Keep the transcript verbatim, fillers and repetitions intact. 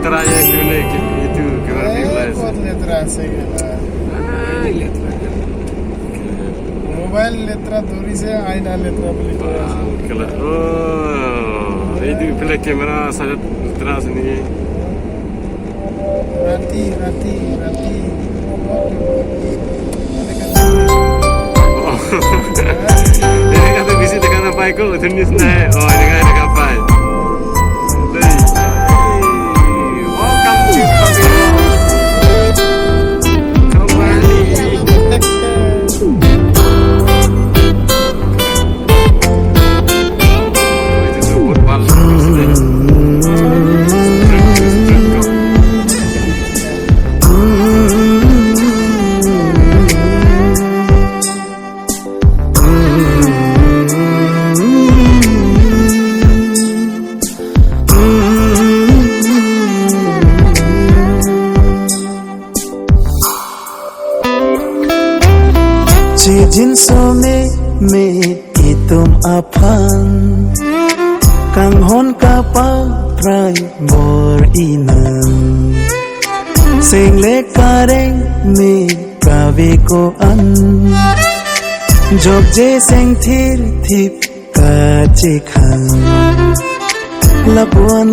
Letra ya itu nih, itu kira Eh, nilai. Kot letra sih kira. Ah, letra. Mobile letra duri se aina letra beli. Wah, kela. Oh, itu pilih kamera saja letra sini. Rati, rati, rati. Oh. Ini kan tuh bisi tekan apa itu? Jenis naik. Oh, ini kan tekan apa? Hey, welcome to Pabiro. Kembali. Itu tuh buat malam. Chijinso me me itum aphan kanghon kapaprai bor-i nang. Seng le kareng me kave ko-an. Jokje seng thirthip kachekhang. Lapuan